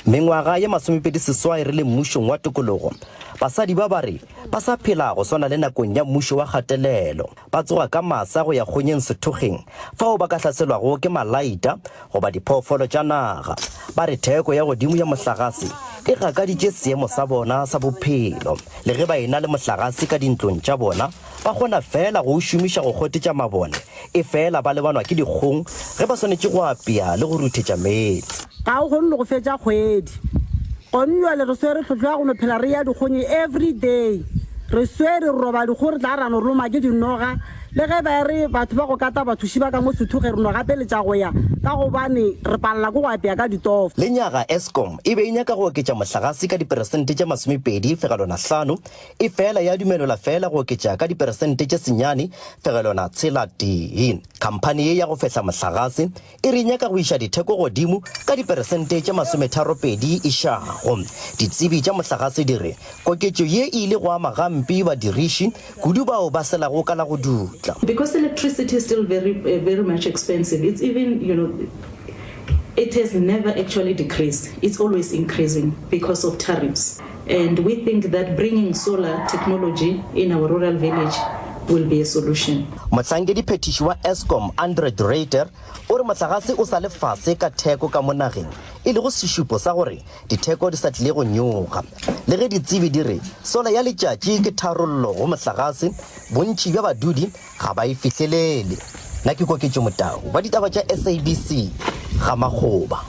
Mengwaga ye masomepediseswai re le mmušong wa tokologo, basadi ba ba re ba sa phela go swana le nakong ya mmušo wa kgatelelo. Ba tsoga ka masa go ya kgonyeng sethokgeng fao ba ka hlaselwago ke malaita goba diphoofolo tša naga. Ba re theko ya godimo ya mohlagase e gakaditše seemo sa bona sa bophelo. Le ge ba e-na le mohlagase ka dintlong tša bona, ba kgona feela go o šomiša go gotetša mabone, efela ba lebanwa ke dikgong ge ba swanetše go apea le go ruthetša meetse. Ga o kgone le go fetša kgwedi. Gone jwale re swere tlhohlo ya go no phela re ya dikgong everyday. Re swere re roba dikgong re tla ra no loma ke dinoga. Le ge ba re batho ba go kata bathuši ba ka mo Sethokge re no gapeletša go ya ka gobane re palela ke go apea ka ditofo. Lenyaga Eskom e be e nyaka go oketša mohlagase ka diperesente tše masomepedi fegelwana hlano, efela ya dumelelwa feela go oketša ka diperesente tše senyane fegelwana tshela tee. Khamphani ye ya go fehla mohlagase E re nyaka go iša ditheko godimo ka diperesente tše masometharopedi išago. Ditsebi tša mohlagase di re koketšo ye e ile go ama gampe badiriši, kudu bao ba selago ka la go dutla. Because electricity is still very very much expensive, it's even you know it has never actually decreased, it's always increasing because of tariffs and we think that bringing solar technology in our rural village will be a solution. Mohlankediphethiši wa Eskom, Andre de Ruyter, o re mohlagase o sa le fase ka theko ka mo nageng, e lego sešupo sa gore ditheko di sa tlile go nyoga. Le ge ditsebi di re sola ya letšatši ke tharollo go mohlagase, bontši bja badudi ga ba e fihlelele. Nna ke Koketšo Motau wa ditaba tša SABC, Ga-Makgoba.